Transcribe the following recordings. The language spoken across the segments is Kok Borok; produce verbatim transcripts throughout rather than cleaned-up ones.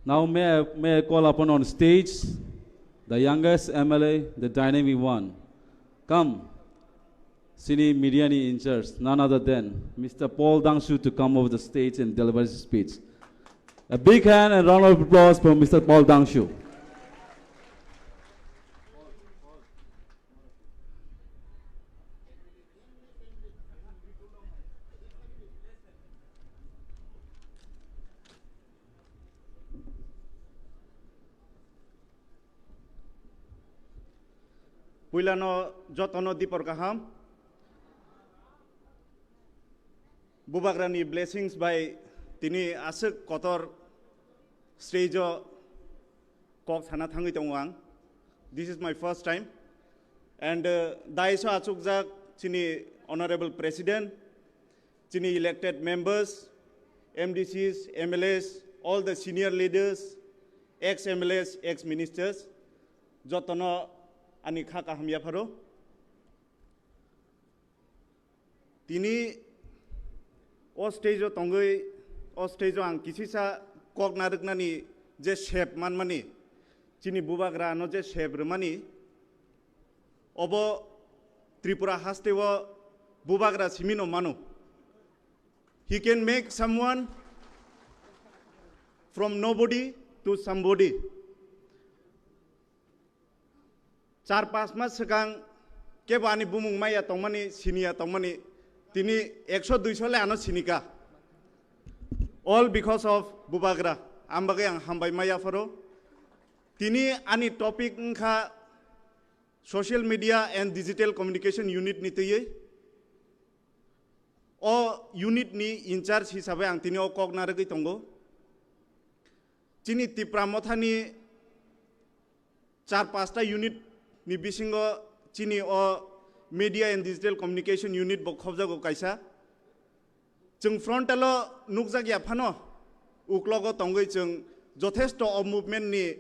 Now may I, may I call upon on stage the youngest M L A, the dynamic one. Come, chini media ni in charge, none other than Mister Paul Dangshu to come over the stage and deliver his speech. A big hand and round of applause for Mister Paul Dangshu. Puilano jotono dipor kaham. Bubagrani blessings bai tini aswk kotor stage o kok sana thangwi tongo ang. This is my first time. And, uh, dais o achukjak chini Honorable President, chini elected members, M D Cs, M L As, all the senior leaders, ex M L As, ex ministers, jotono ani kha kaham yapharo. Tini o stage o tongwi, o stage o ang kisisa kok narwknani je sep manmani, chini bubagra ano je sep rwmani, obo Tripura haste o bubagra simino mano. He can make someone from nobody to somebody. Char panch mas swkang kebo ani bumung maya tongmani, siniya tongmani, tini ekso duiso le ano sinika. All because of bubagra. Ambagwi ang hambai maya pharo. Tini ani topic wngkha social media and digital communication unit ni twiwi. O unit ni in charge hisabe ang tini o kok narwgwi tongo. Chini Tipra Motha ni char pasta unit ni bisingo chini o media and digital communication unit bo khobjago kaisa. Chwng frontal o nukjak ya phano, uklogo tongwi chwng jothesto o movement ni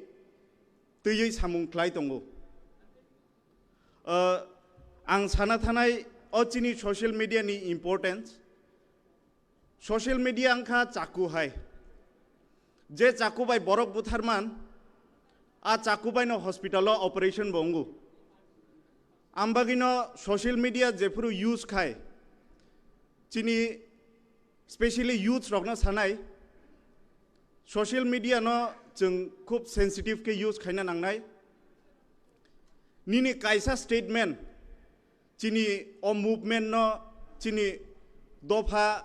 twiwi samung khlai tongo. Uh, ang sana thanai o chini social media ni importance. Social media wngkha chaku hai. Je chaku bai borok butharman, a chaku bai no hospital o operation bo wngo. Ambagino social media jephuru use khai, chini specially youths rokno sanai, social media no chwng khub sensitive khe use khaina nangnai. Nini kaisa statement chini o movement no, chini dopha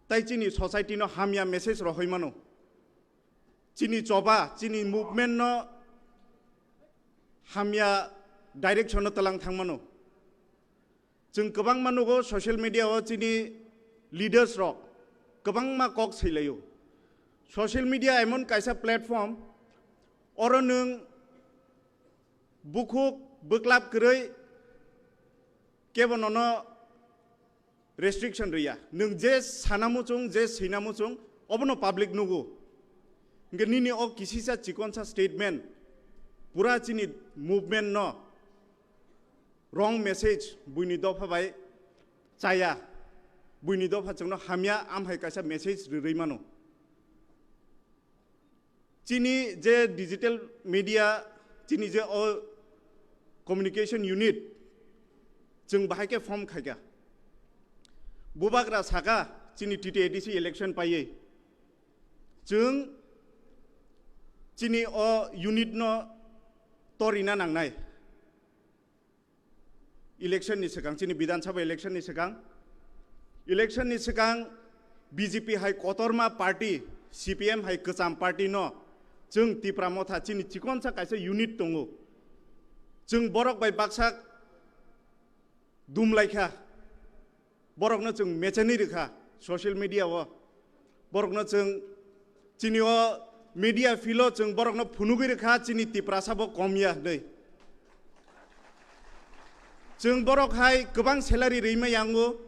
tai chini society no hamya message rohoi mano. Chini choba, chini movement no hamya direction no talang thang mano. Chwng kwbangma nugo social media o chini leaders rok kwbangma kok sailaio. Social media emon kaisa platform, oro nwng bukhuk bwklap kwrwi kebo nono restriction rwya. Nwng je sana muchung, je swina muchung, obono public nugo. Hwnkhe nini o kisisa chikonsa statement pura chini movement no wrong message buini dopha bai chaya, buini dopha chwngno hamya, amhai kaisa message rwrwi mano. Chini je digital media, chini je o communication unit, chwng bahai khe form khaikha. Bubagra saka chini T T A D C election paiwi. Chwng chini o unit no torina nangnai. Election ni swkang, chini Bidhan Sabha election ni swkang, election ni swkang B J P hai kotorma party, C P M hai kwcham party no chwng Tipra Motha chini chikonsa kaisa unit tongo. Chwng borok bai baksa dumlaikha, borokno chwng mechenwi rwkha social media o. Borokno chwng chini o media field o chwng borokno phunugwi rwkha chini Tiprasa bo kom ya hwnwi. Chwng borok hai kwbang salary rwima yango,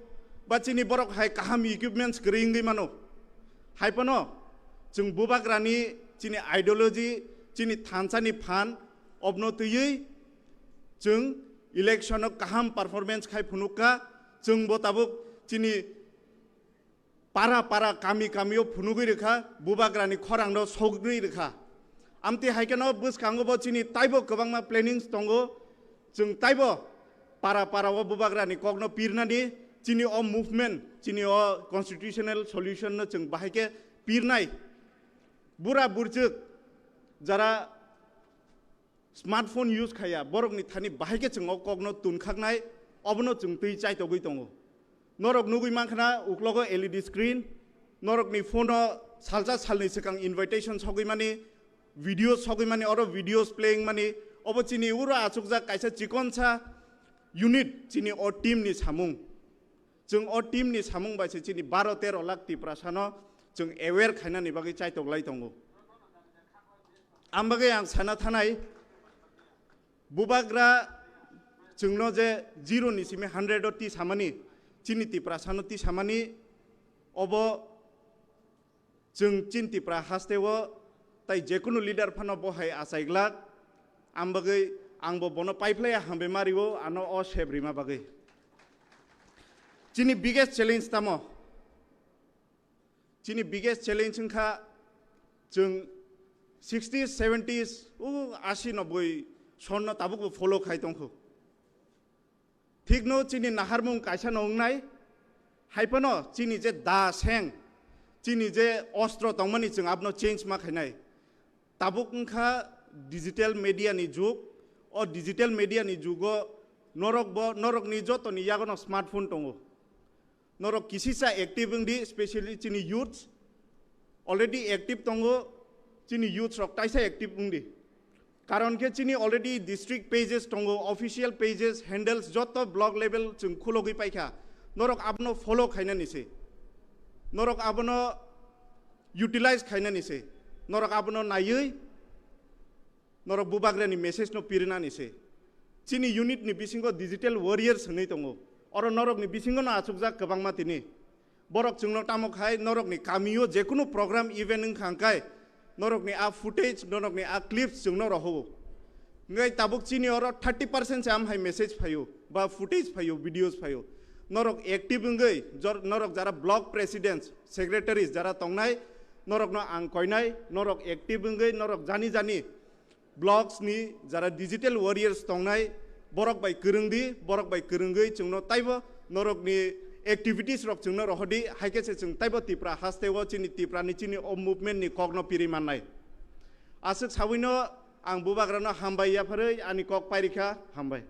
ba chini borok hai kaham equipments kwrwi wngwi mano. Hai phano chwng bubagrani chini ideology, chini thansa ni phan obno twiwi chwng election o kaham performance khai phunukha. Chwng bo tabuk chini Para para kami kamio phunugwi rwkha, bubagrani khorangno sogwi rwkha. Amtwi hai kheno bwskango bo chini taibo kwbangma plannings tongo. Chwng taibo para para o bubagrani kokno pirnani, chini o movement, chini o constitutional solution no chwng bahai khe pirnai. Bura burchuk jara smartphone use khaya, borokni thani bahai khe chwng o kokno tunkhaknai, obono chwng twi chaitogwi tongo. Norok nugwi mankha na uklogo L E D screen, norokni phone o salsa salni swkang invitation sogwi mani, videos sogwi mani, oro videos playing mani, obo chini uro achukjak kaisa chikonsa unit chini o team ni samung. Chwng o team ni samung bai se chini baro tero lakh Tiprasano chwng aware khainani bagwi chaitoklai tongo. Ang bagwi ang sana thanai, bubagra chwngno je zero ni simi hundred o tisamani, chini Tiprasano tisamani, obo chwng chini Tipra hasteo tai jekunu leader phano bo hai achaiglak, ang bagwi angbo bono paiphlaiya hambai mario ano o sep rima bagwi. Chini biggest challenge tamo? Chini biggest challenge wngkha chwng sixties, seventies, o asi, noboi sonno tabukbo follow khai tongkhu. Thikno chini naharmung kaisa no wngnai, hai phano chini je da seng, chini je ostro tongmani chwng abono change ma khainai. Tabuk wngkha digital media ni jug, o digital media ni jugo norok bo, norokni jotoni yagono smartphone tongo. Norok kisisa active wngdi, specially chini youths already active tongo, chini youths rok taisa active wngdi. Karon khe chini already district pages tongo, official pages, handles joto block level chwng khulogwi paikha. Norok abono follow khainani se. Norok abono utilize khainani se. Norok abono naiwi norok bubagrani message no pirinani se. Chini unit ni bisingo digital warriors hwnwi tongo. Oro norokni bisingo no achukjak kwbangma tini. Borok chwngno tamo khai norokni kamio jekunu program event wngkha hwnkhe norokni a footage, norokni a clips chwngno rohogo. Hwnkhe tabuk chini oro thirty percent se amhai message phaio, ba footage phaio, videos phaio. Norok active wngwi jor-, norok jara block presidents, secretaries jara tongnai, norokno ang koinai, norok active wngwi norok jani jani blocks ni jara digital warriors tongnai, borok bai kwrwng di, borok bai kwrwngwi chwngno taibo norokni activities rok chwngno rohor di, hai khe se chwng taibo Tipra haste o chini Tipra ni chini o movement ni kokno piri mannai. Aswk sawino ang bubagrano hambai yapharwi ani kok pairikha, hambai.